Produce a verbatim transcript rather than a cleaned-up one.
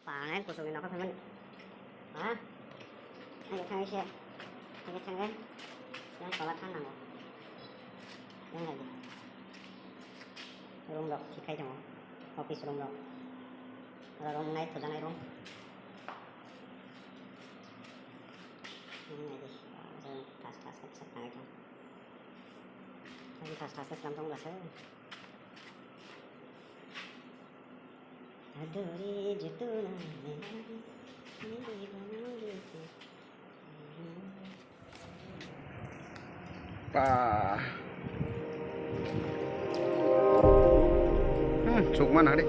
Panai kuchukni nokha phaimani. Ha? Thangwi thangwi se. Thangwi thangwi. Yang tola thang nango. Yang lagi. Room rok khikhai tongo. Office room rok. Oro room nai thujanai room. Yang lagi. Oro tas tas khe sak thangwi tongo. Yang tas tas khe slam tongo lasa. Adori jituna. Ba. Hmm, chukma nari.